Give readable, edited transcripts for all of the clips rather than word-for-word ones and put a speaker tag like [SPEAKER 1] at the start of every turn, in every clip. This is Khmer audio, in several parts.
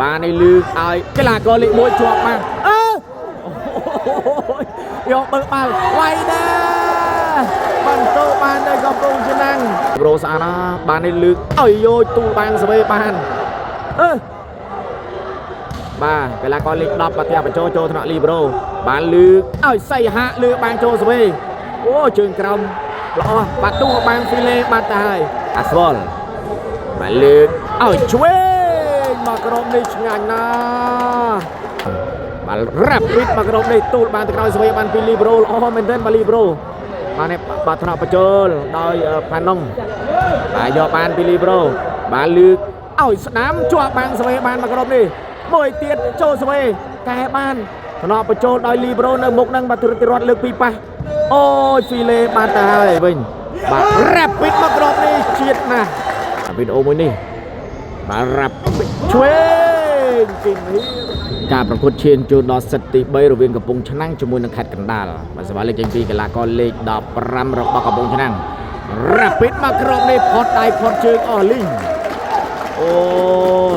[SPEAKER 1] បាននេះលឺឲ្យកីឡាករលេខ1ជាប់បានអើយកបើបាល់វាយដែរបន្ទោបានដោយកំពង់ឆ្នាំងប្រូស្អាតណាបាននេះលឺឲ្យយោទូលបានស្វេបានអឺបាទកីឡាករលេខ10បាត់បញ្ចូលចូលថ្នាក់លីប្រូបានលឺឲ្យសីហៈលឺបានចូលស្វេអូជើងក្រោមល្អបាត់ទូបានហ្វីលេបាត់ទៅហើយអាស្វលបាទលើកឲ្យឆ្វេងមកក្រុមនេះឆ្ងាញ់ណាស់បាទរ៉ាពីតមកក្រុមនេះទូលបានទៅក្រោយស្វេបានពីលីប្រូល្អមែនទែនបាទលីប្រូបាននេះបាទថ្នាក់បញ្ចូលដោយផាណុងបាទយកបានពីលីប្រូបាទលើកឲ្យស្ដាំជាប់បានស្វេបានមកក្រុមនេះមួយទៀតចូលស្វេកែបានថ្នាក់បញ្ចូលដោយលីប្រូនៅមុខនឹងបាទធិរតលើកពីប៉ះអូយហ្វីលេបានទៅហើយវិញបាទរ៉ាពីតមកក្រុមនេះជាតិណាស់វីដេអូមួយនេះបាទរ៉ាប់ឆ្វេងគីមហៀការប្រកួតឈានចូលដល់សិតទី3រវាងកំពង់ឆ្នាំងជាមួយនឹងខេត្តកណ្ដាលបាទសវ៉ាលេខចេញពីកីឡាករលេខ15របស់កំពង់ឆ្នាំងរ៉ាពីតមកក្រុមនេះផុតដៃផុតជើងអស់លីងអូ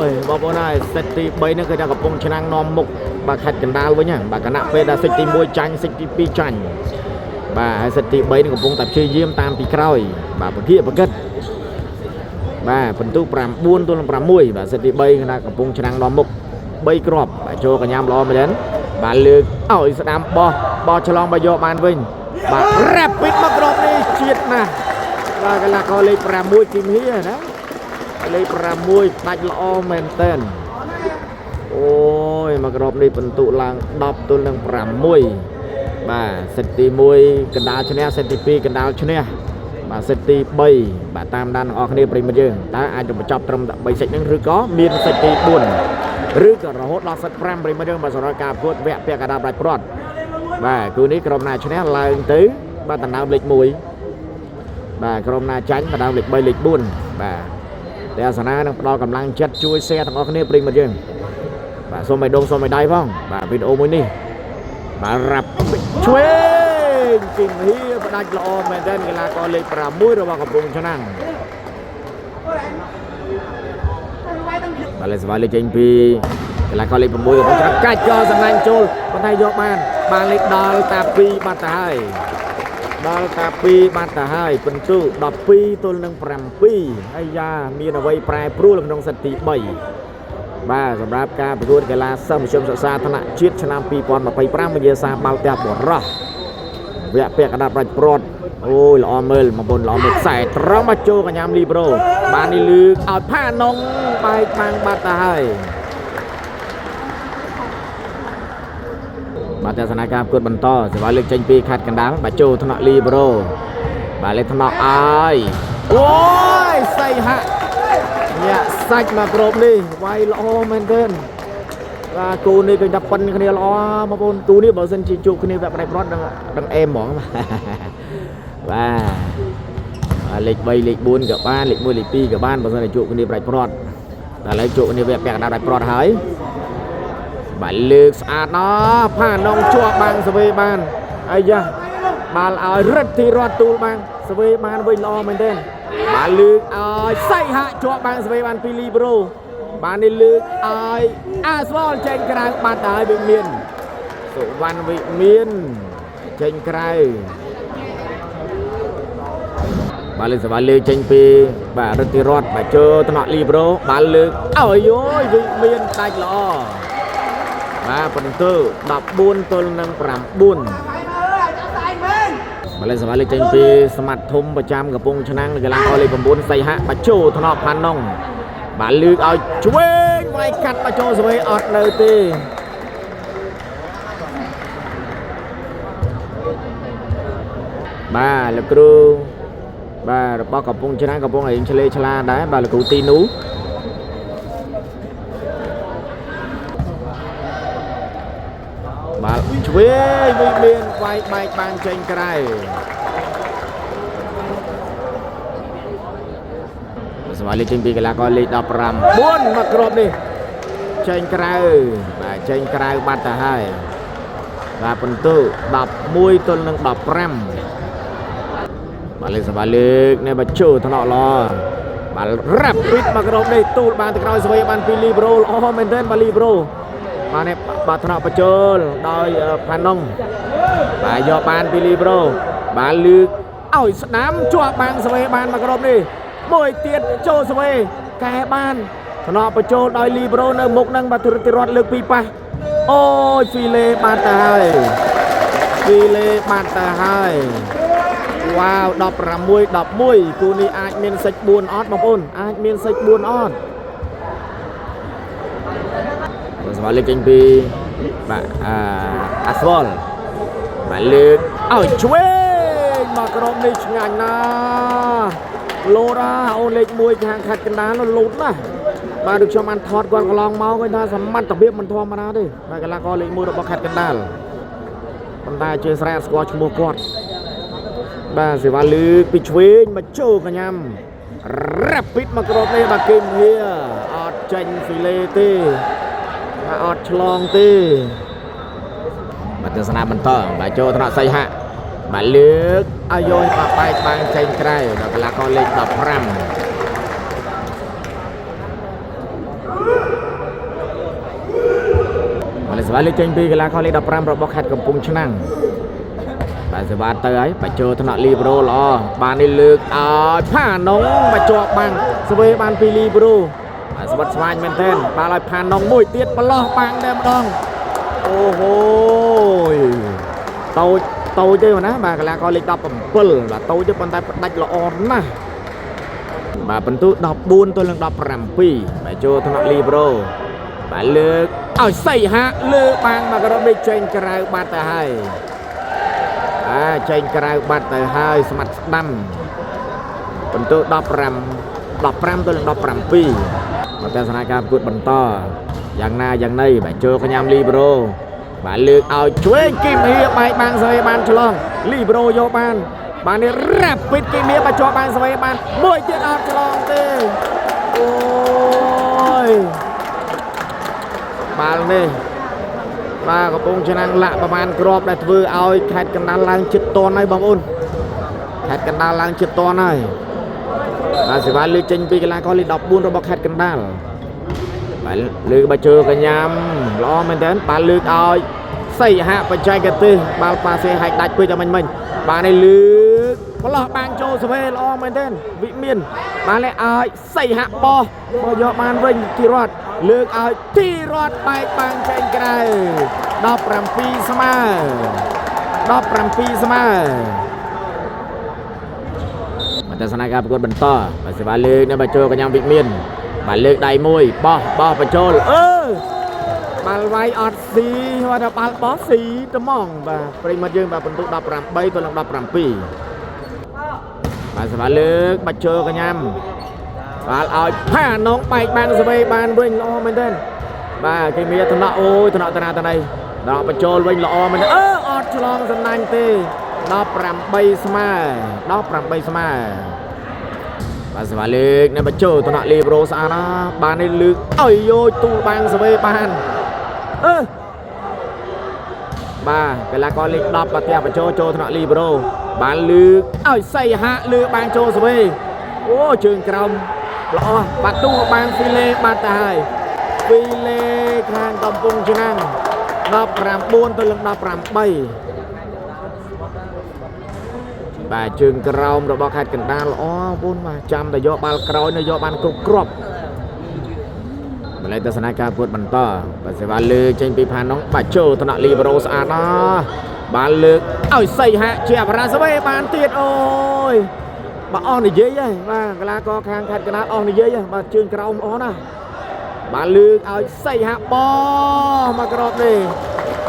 [SPEAKER 1] យបងប្អូនហើយសិតទី3នេះគឺថាកំពង់ឆ្នាំងនាំមុខបាទខេត្តកណ្ដាលវិញបាទគណៈពេលដែលសិតទី1ចាញ់សិតទី2ចាញ់បាទហើយសិតទី3នេះកំពុងតែព្យាយាមតាមពីក្រោយបាទពគាប្រកិតបាទពិន្ទុ9ទល់នឹង6បាទសិតទី3គណៈកំពុងឆ្នាំងនាំមុខ3គ្រាប់បាទចូលកញ្ញាំល្អមែនទែនបាទលើកឲ្យស្ដាំបោះបោះឆ្លងបើយកបានវិញបាទរ៉ាពីតមកគ្រាប់នេះជាតិណាស់បាទកីឡាករលេខ6គីមហៀណាលេខ6ដាច់ល្អមែនទែនអូយមកគ្រាប់នេះពិន្ទុឡើង10ទល់នឹង6បាទសិតទី1កណ្ដាលឈ្នះសិតទី2កណ្ដាលឈ្នះបាទសិតទី3បាទតាមដានទាំងអស់គ្នាប្រិយមិត្តយើងតើអាចจะបញ្ចប់ត្រឹមតែ3សិតហ្នឹងឬក៏មានសិតទី4ឬក៏រហូតដល់សិត5ប្រិយមិត្តយើងបាទសម្រាប់ការប្រកួតវគ្គពាក់កណ្ដាលផ្ដាច់ព្រាត់បាទគូនេះក្រុមណាឈ្នះឡើងទៅបាទដណ្ដើមលេខ1បាទក្រុមណាចាញ់ដណ្ដើមលេខ3លេខ4បាទតែអាសនានឹងផ្ដល់កម្លាំងចិត្តជួយ share ទាំងអស់គ្នាប្រិយមិត្តយើងបាទសូមឲ្យដងសូមឲ្យដៃផងបាទវីដេអូមួយនេះបាទរ៉ាប់ឆ្វេងគីមហៀផ្ដាច់ល្អមែនទែនកីឡាករលេខ6របស់កំពង់ឆ្នាំងបាទលេខសវ៉ាលេខចេញពីកីឡាករលេខ6កំពង់ឆ្នាំងកាច់ក៏សម្លាញ់ចូលប៉ុន្តែយកបានបានលេខដល់តា2បាត់ទៅហើយដល់តា2បាត់ទៅហើយពិន្ទុ12ទល់នឹង7អាយ៉ាមានអ្វីប្រែប្រួលក្នុងសិតទី3បាទសម្រាប់ការប្រកួតកីឡាសិស្សមធ្យមសិក្សាថ្នាក់ជាតិឆ្នាំ2025វិញ្ញាសាបាល់ទះបរោះវគ្គពាក់កណ្ដាលប្រាច់ព្រាត់អូយល្អមើលបងប្អូនល្អមើលខ្សែត្រង់មកចូលកញ្ញាំលីប្រូបាននេះលឺឲ្យផានងបែកបាំងបាត់ទៅហើយបាទទស្សនការប្រកួតបន្តសេវាលើកចេញពីខេត្តកណ្ដាលបាទចូលថ្នាក់លីប្រូបាទលេខថ្នាក់អើយអូយសីហៈញាក់សាច់មកគ្របនេះវាយល្អមែនទែនបាទគូនេះគឺថាប៉ិនគ្នាល្អបងប្អូនគូនេះបើសិនជាជួបគ្នាវគ្គផ្ដាច់ព្រាត់ដឹងអេមហ្មងបាទលេខ3លេខ4ក៏បានលេខ1លេខ2ក៏បានបើសិនជាជួបគ្នាផ្ដាច់ព្រាត់តែឥឡូវជួបគ្នាវគ្គពាក់កណ្ដាលផ្ដាច់ព្រាត់ហើយបាទលើកស្អាតណាស់ផានងជាប់បាំងសវេបានអាយ៉ាបាល់ឲ្យរិទ្ធិរត់ទូលបាំងសវេបានវិញល្អមែនទែនបាទលើកឲ្យសៃហៈជាប់បាំងសវេបានពីលីប្រូបាននេះលើកឲ្យអាស្វលចេញក្រៅបាត់ទៅហើយវិមានសុវណ្ណវិមានចេញក្រៅបាទលើកសវ៉ាលើកចេញពីបាទរិទ្ធិរតបាទចូលថ្នាក់លីប្រូបាទលើកឲ្យយយវិមានដាច់ល្អបាទបន្ទើ14ទល់នឹង9បាទលេខសវ៉ាលើកចេញពីស្មាត់ធំប្រចាំកំពង់ឆ្នាំងកីឡាករលេខ9សីហៈបាទចូលថ្នាក់ផានងបាទលើកឲ្យឆ្វេងវាយកាត់មកចូលសវេអត់នៅទេបាទលោកគ្រូបាទរបស់កំពង់ឆ្នាំងកំពុងតែឆ្លេឆ្លាដែរបាទលោកគ្រូទីនោះបាទឆ្វេងវិមានវាយបែកបាំងចេញក្រៅសមាលេខចេញពីកីឡាករលេខ19មកគ្រាប់នេះចេញក្រៅបាទចេញក្រៅបាត់ទៅហើយបាទពិន្ទុ11ទល់នឹង15បាទលេខសមាលេខនេះបាទចូលថ្នាក់ល្អ បាល់រ៉ាពីតមកក្រុមនេះទូលបានទៅក្រោយស្វ័យបានពីលីប្រូល្អមែនទែនបាទលីប្រូបាទនេះបាទថ្នាក់បញ្ចូលដោយផាណុងបាទយកបានពីលីប្រូបាទលឺឲ្យស្ដាំជាប់បាំងស្វ័យបានមកក្រុមនេះមួយទៀតចូលស្វ័យកែបានថ្នាក់បញ្ចូលដោយលីប្រូនៅមុខនឹងបាទធុរតិរតលើកពីប៉ះអូយហ្វីលេបានទៅហើយហ្វីលេបានទៅហើយវ៉ាវ16 11គូនេះអាចមានសាច់4អត់បងប្អូនអាចមានសាច់4អត់សម្រាប់លើកចេញពីបាទអាស្វលបាទលើកឲ្យឆ្វេងមកក្រុមនេះឆ្ងាញ់ណាស់ឡូរ៉ាអូនលេខ1ខាងខាត់កណ្ដាលនោះលូតណាស់បាទដូចខ្ញុំបានថតគាត់កន្លងមកគាត់ថាសមត្ថភាពមិនធម្មតាទេបាទកីឡាករលេខ1របស់ខាត់កណ្ដាលប៉ុន្តែជាស្រែស្គាល់ឈ្មោះគាត់បាទសេវាលើកពីឆ្វេងមកចូលកញ្ញាំរ៉ាពីតមកក្រុមនេះបាទគីមហៀអត់ចេញហ្វីលេទេបាទអត់ឆ្លងទេបាទទស្សនាបន្តបាទចូលថ្នាក់សីហៈបាទលើកឲ្យយកបាទបែកបាំងចេញក្រៅដល់កីឡាករលេខ15បាទសេវាលើកចេញពីកីឡាករលេខ15របស់ខេត្តកំពង់ឆ្នាំងបាទសេវាទៅហើយបាទចូលថ្នាក់លីប្រូល្អបាននេះលើកឲ្យផាណុងបាទជាប់បាំងស្វេបានពីលីប្រូបាទស្វិតស្វាញមែនទែនបាទឲ្យផាណុងមួយទៀតប្រឡោះបាំងតែម្ដងអូហូយតូចតូចទេណាបាទកីឡាករលេខ17បាទតូចទេប៉ុន្តែផ្ដាច់ល្អណាស់បាទពិន្ទុ14ទល់នឹង17បាទចូលថ្នាក់លីប្រូបាទលើកឲ្យសីហៈលើបាំងមកក្រុមនេះចេញក្រៅបាត់ទៅហើយចេញក្រៅបាត់ទៅហើយស្មាត់ស្ដាំពិន្ទុ15 15ទល់នឹង17មកទស្សនាការប្រកួតបន្តយ៉ាងណាយ៉ាងណីបាទចូលកញ្ញាំលីប្រូបាទលើកឲ្យឆ្វេងគីមហៀបែកបាំងស្វ័យបានឆ្លងលីប្រូយកបានបាទនេះរ៉ាពីតគីមហៀបាទជាប់បាំងស្វ័យបានមួយទៀតអត់ឆ្លងទេអូយបាល់នេះបាទកំពង់ឆ្នាំងលាក់ប្រហែលគ្រាប់ដែលធ្វើឲ្យខេត្តកណ្ដាលឡើងចិត្តតនហើយបងប្អូនខេត្តកណ្ដាលឡើងចិត្តតនហើយបាទសេវាលើកចេញពីកីឡាករលេខ14របស់ខេត្តកណ្ដាលបាទលើកបាជើកញ្ញាំល្អមែនទែនបាទលើកឲ្យសីហៈបច្ចេកទេសបាល់ប៉ាសេហែកដាច់ពេកតែមិញបាទនេះលើកប្រឡោះបាំងចូលសវេល្អមែនទែនវិមានបាទនេះឲ្យសីហៈបោះមកយកបានវិញទីរត់លើកឲ្យទីរត់បែកបាំងចេញក្រៅ17ស្មើ17ស្មើមកទស្សនាការប្រកួតបន្តបាទសេវាលើកនៅបាទចូលកញ្ញាំវិមានបាទលើកដៃមួយបោះបោះបញ្ចូលអឺបាល់វាយអត់ស៊ីគាត់ថាបាល់បោះស៊ីត្មងបាទប្រិមត្តយើងបាទពិន្ទុ18ទល់នឹង17បាទសេវាលើកបាទចូលកញ្ញាំបាល់ឲ្យផានងបែកបាំងស្វេបានវិញល្អមែនទែនបាទគេមានតំណក់អូយតំណក់តាណាតាណីដល់បញ្ចូលវិញល្អមែនអឺអត់ឆ្លងសំណាញ់ទេ18ស្មើ18ស្មើបាទសេវាលើកនៅបញ្ចូលតំណក់លីប្រូស្អាតណាបាននេះលើកឲ្យយោទូលបាំងស្វេបានអឺបាទកីឡាករលេខ10បាទផ្ទះបញ្ចូលចូលតំណក់លីប្រូបានលើកឲ្យសីហៈលើកបានចូលស្វេអូជើងក្រោមល្អបាទទូបាំងហ្វីលេបាត់ទៅហើយហ្វីលេខាងកំពង់ឆ្នាំង19ទល់នឹង18បាទជើងក្រោមរបស់ខេត្តកណ្ដាលល្អបងប្អូនបាទចាំតែយកបាល់ក្រោយនៅយកបានគ្រប់គ្រាប់ម្លេះទស្សនាការប្រកួតបន្តបាទសេវាលើកចេញពីផាណុងបាទចូលថ្នាក់លីប្រូស្អាតណាស់បានលើកឲ្យសីហៈជាអបរាសវេបានទៀតអូយបាទអស់និយាយហើយបាទកីឡាករខាងខេត្តកណ្ដាលអស់និយាយហើយបាទជើងក្រោមល្អណាស់បាទលើកឲ្យសីហៈបោះមកក្របនេះ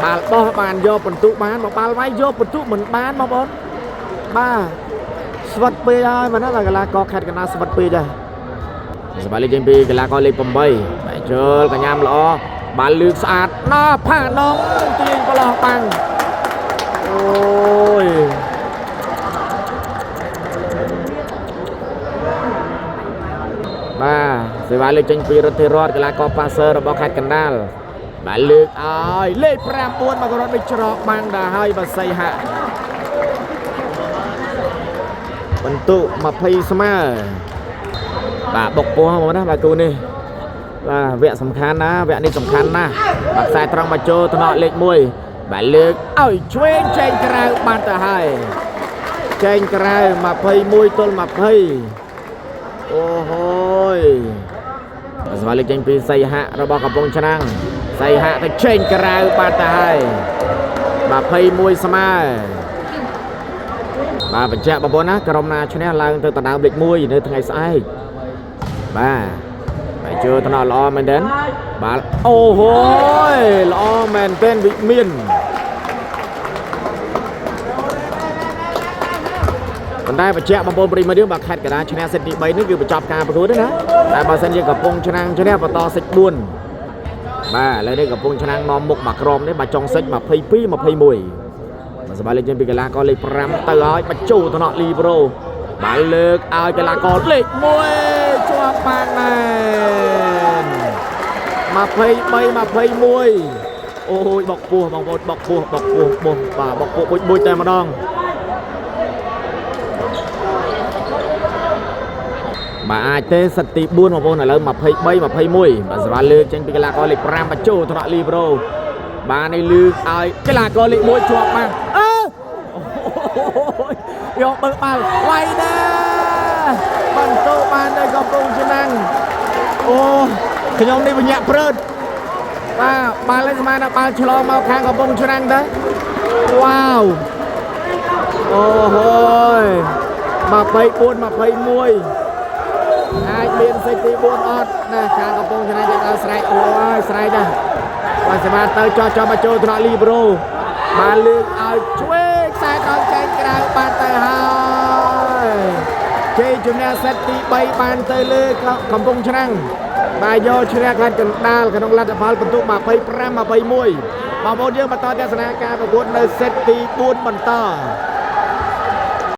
[SPEAKER 1] បាល់បោះបានយកពិន្ទុបានមកបាល់វាយយកពិន្ទុមិនបានបងប្អូនបាទស្វិតពេកហើយបាទណាបាទកីឡាករខេត្តកណ្ដាលស្វិតពេកហើយសប្បាយលេខចេញពីកីឡាករលេខ8បាទចូលកញ្ញាំល្អបានលើកស្អាតណាស់ផាដងទាញប្រឡោះបាំងអូយបាទសេវាលើកចេញពីរដ្ឋិរតកីឡាករប៉ាសឺរបស់ខេត្តកណ្ដាលបាទលើកឲ្យលេខ9មករត់នេះច្រកបាំងដល់ហើយបាទសីហៈបន្ទុ20ស្មើ បាទបុកពោះបងណាបាទគូនេះបាទវគ្គសំខាន់ណាវគ្គនេះសំខាន់ណាស់បាទខ្សែត្រង់មកចូលថ្នាក់លេខ1បាទលើកឲ្យឆ្វេងចេញក្រៅបានទៅហើយចេញក្រៅ21ទល់20អូហូយស្មារតីចេញពីសីហៈរបស់កំពង់ឆ្នាំងសីហៈទៅចេញក្រៅបានទៅហើយ21ស្មើបាទបញ្ជាក់បងប្អូនណាក្រុមណាឈ្នះឡើងទៅដណ្ដើមលេខ1នៅថ្ងៃស្អែកបាទបាទចូលថ្នាក់ល្អមែនទែនបាទអូហូយល្អមែនទែនវិមានប៉ុន្តែបញ្ជាក់បងប្អូនប្រិយមិត្តយើងបាទខេត្តកណ្ដាលឈ្នះសេតទី3នេះគឺបញ្ចប់ការប្រកួតទេណាតែបើសិនជាកំពង់ឆ្នាំងឈ្នះបន្តសេត4បាទឥឡូវនេះកំពង់ឆ្នាំងនាំមុខមកក្រុមនេះបាទចុងសេត22 21បាទសប្បាយលេខចេញពីកីឡាករលេខ5ទៅឲ្យបញ្ចូលថ្នាក់លីប្រូបាទលើកឲ្យកីឡាករលេខ1ជាប់បានណែន23 21អូយបុកពោះបងប្អូនបុកពោះបុកពោះបុកបាទបុកពោះបុចៗតែម្ដងបាទអាចទេសិតទី4បងប្អូនឥឡូវ23 21បាទសម្រាប់លើកចេញពីកីឡាករលេខ5បញ្ចូលថ្នាក់លីប្រូបាទនេះលើកឲ្យកីឡាករលេខ1ជាប់បានអើយកបើកបាល់វាយដែរបន្ទោបាននៅកំពង់ឆ្នាំងអូខ្ញុំនេះបញ្ញាក់ព្រើតបាទបាល់នេះស្មានថាបាល់ឆ្លងមកខាងកំពង់ឆ្នាំងទៅវ៉ាវអូហូយ24 21អាចមានសេចទី4អត់ណាខាងកំពង់ឆ្នាំងចាំដល់ស្រែកអូយស្រែកណាស់បាទសម្រាប់ទៅចោះចោះមកចូលថ្នាក់លីប្រូបានលើកឲ្យឆ្វេងខ្សែត្រង់ចែងក្រៅបានទៅហើយជ័យជំនះសេតទី3បានទៅលើកំពង់ឆ្នាំងបាទយកឈ្នះខេត្តកណ្ដាលក្នុងលទ្ធផលពិន្ទុ25 21បងប្អូនយើងបន្តទស្សនាការប្រកួតនៅសេតទី4បន្ត។